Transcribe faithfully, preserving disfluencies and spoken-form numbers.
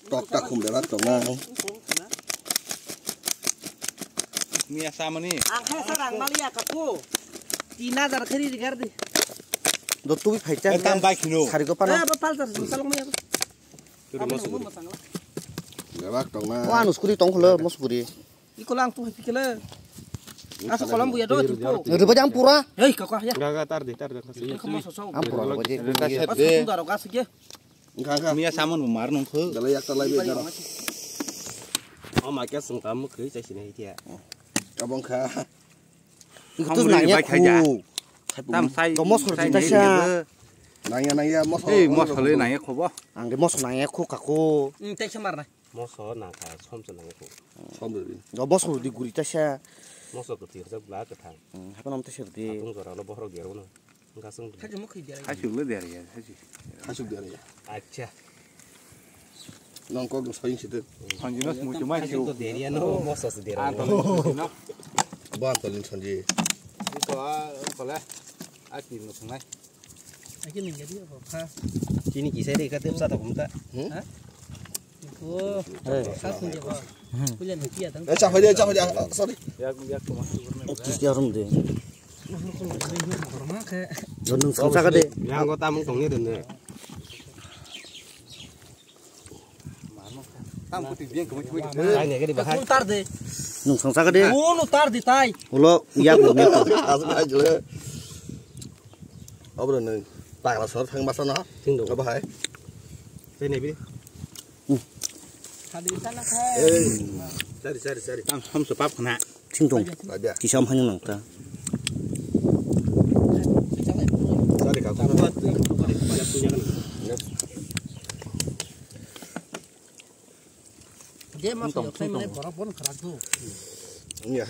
Tok ta khum bebak tongnai. Miya samani. Ang khe sa rang maliya ka ko. Tin hajar khari rigar di. Do tui phai cha. Eh, tam bai khino. Sari ko pano. Eh, ba pal jar salong maya. Bebak tongnai. Wa anu skuri tong kholo mo skuri. Iko lang tu hai pikele. Asa kolam buya do tipo. Riba jam pura. Hei, kaka ya. Gaga tar de, tar de. Iko mo so so. Am pura riba je. Asa tunda ro gas ge. Gaga. Miya saman bu mar nong khu. Dala yak ta lai be dara. O ma kya sung kam khu chai sini hitia. Abong kha. Iko tu nang ya khu. Tam sai. Gomo sor ta sa. Nang ya, nang ya, moso. Ei, moso le nang ya khu bo. Ang de moso nang ya khu ka khu. Hmm, tai samar na. Moso nangkha, som se nangkha. Som rwdi. Ga boso rwdi guri taisa. Moso kwthwi rwjak bwla kwthang. Hmm, hapan om taisa rwdi. Atung jora lo bohrok derwno. Wngkha chwng. Thajwk mwkhwi derya. Thajwk le derya, thajwk. Thajwk derya. Acha. Nang kok no soying situ. Hanji no smuchu mai siu. Thajwk to derya no, moso se derya. Antolin no. Bo antolin sanji. Ito a, kole. A tin no thangnai. Aki nang jadi apa? Ha? Chini kisai de ka tepsa ta kumta. Hmm? Ha? Ko. Eh. Sa sun je ba. Kuliah nanti ya tang. Eh, cak aja, cak aja. Sorry. Yak, yak, kuma. Kis ya rum de. Korma ke. Jon nung sangsa ka de. Yang ko tamung tong ni de. Tam kuti biang kuma kuma. Ai ne gari bahai. Kun tar de. Nung sangsa ka de. Kun tar de tai. Ulo ya ko ne. Asal aja le. Abro nung. Pakla sor thang masa na. Thing do. Bahai. Tei naibi. Sadi sana khai. Ei. Sari, sari, sari. Tam, tam so pap khna. Thing tong. Labia. Kisam hang nang ta. Sari ka. Dia mas yo khai mane borok bon khara tu. Iya.